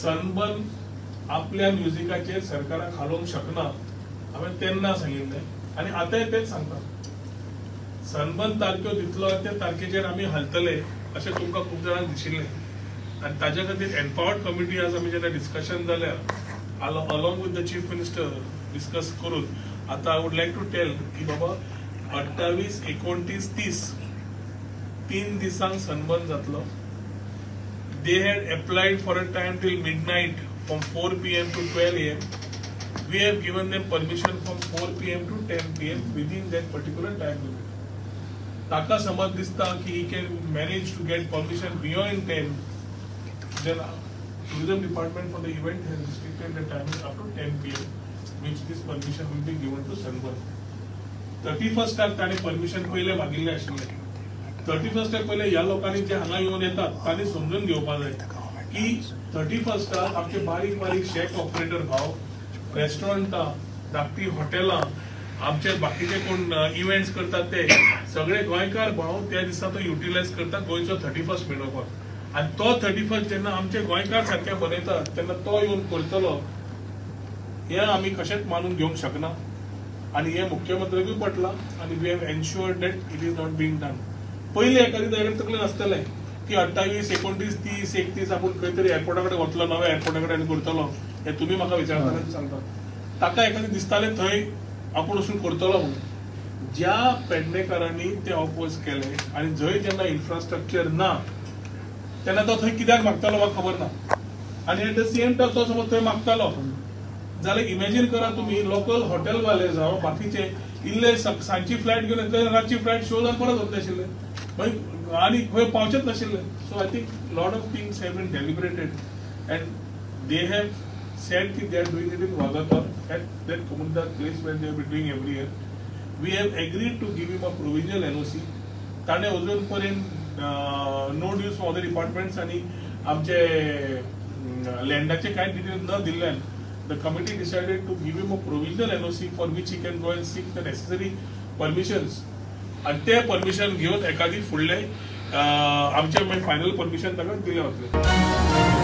Sunburn आपल्या म्युजिकाचेर सरकाराक हालोवंक शकना हांवें तेन्ना सांगिल्लें आनी आतांय तेच सांगता. सनबर्न तारख्यो दितलो त्या तारखेचेर आमी हालतले अशें तुमकां खूब जाणांक दिशिल्लें आनी ताज्या खातीर एम्पावर्ड कमिटी आज आमी जेन्ना डिस्कशन जाल्या along with the chief minister discuss करून आतां I would like to tell की बाबा 28, 29, 30 3 दिसांक सनबर्न जातलो. They had applied for a time till midnight from 4 PM to 12 AM. We have given them permission from 4 PM to 10 PM within that particular time limit. ताका समज दिसता की he can manage to get permission beyond 10, then tourism department for the event has restricted the timing up to 10 PM, which this permission will be given to Sunburn. 31st ताणें permission पयलें मागिल्लें आशिल्लें. 31st पयलें ह्या लोकांनी जे हांगा येवन येतात तांणी समजून घेवपा जाय की 31st आमचे बारीक बारीक शॅक ऑपरेटर भाव, रेस्टॉरंटां, धाकटी हॉटेलां, आमचे बाकीचे कोण इव्हेंट्स करतात ते सगळे गोंयकार भाव त्या दिसा तो युटिलायज करतात गोंयचो 31st मनोवपाक. आनी तो 31st जेन्ना आमचे गोंयकार सारके मनयतात तेन्ना तो येवन करतलो हें आमी कशेंच मानून घेवंक शकना आनी हें मुख्यमंत्र्याकूय पटलां आनी we have ensured that it is not being done. पयलीं एखादी डायरेक्ट तकलेन आसतलें की 28, 29, 30, 31 आपूण खंय तरी एअरपोर्टा कडेन वतलो, नव्या एअरपोर्टा कडेन आनी करतलो हें तुमी म्हाका विचारतना सांगता. ताका एखादें दिसतालें थंय आपूण वचून करतलो म्हणून. ज्या पेडणेकारांनी ते ऑपोज केले आनी जंय जेन्ना इन्फ्रास्ट्रक्चर ना तेन्ना तो थंय कित्याक मागतालो म्हाका खबर ना. आनी एट the same time तो समज थंय मागतालो जाल्यार इमेजीन करा तुमी लोकल हॉटेलवाले जावं बाकीचे इल्ले सांजची फ्लायट घेवन येतले, रातची फ्लायट शो जावन परत वतले आशिल्ले, मागीर आनी खंय पावचेच नाशिल्ले. So I think lot of things have been deliberated and they have said की they are doing it in Vagator at that comunidade place where they have been doing every year. We have agreed to give him a provisional NOC. ताणें अजून पर्यंत no dues from other departments आनी आमचे लँडाचे कांय details न दिल्ल्यान the committee decided to give him a provisional NOC for which he can go and seek the necessary permissions. आनी ते परमिशन घेवन एखादी फुडले आमचे मागीर फायनल परमिशन ताका दिलें वतलें.